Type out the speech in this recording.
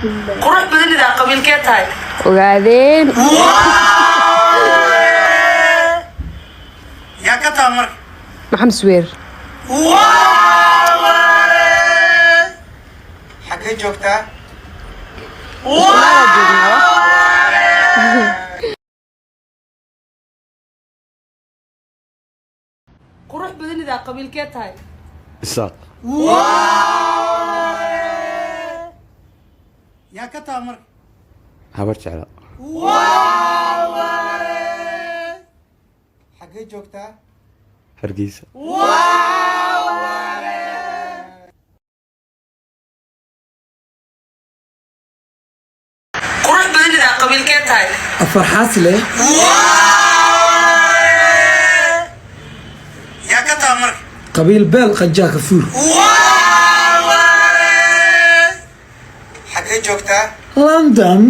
Qurux badanidaa, qabiilkee tahay? Ogaadeen. Yaa ka taha marka? Maxamed Suweer. Xaggee joogtaa? Soomaalia joognaa wa. Qurux badanidaa, qabiilkee tahay? Isaaq. Yaa ka taha marka? Habar Jecla. Xaggee joogtaa? Hargeysa. Qurux badanidaa, qabiilkee tahay? Afar xaasle. Yaa ka taha marka? Qabiil beel qajaa kafuur. Xaggee joogtaa? London.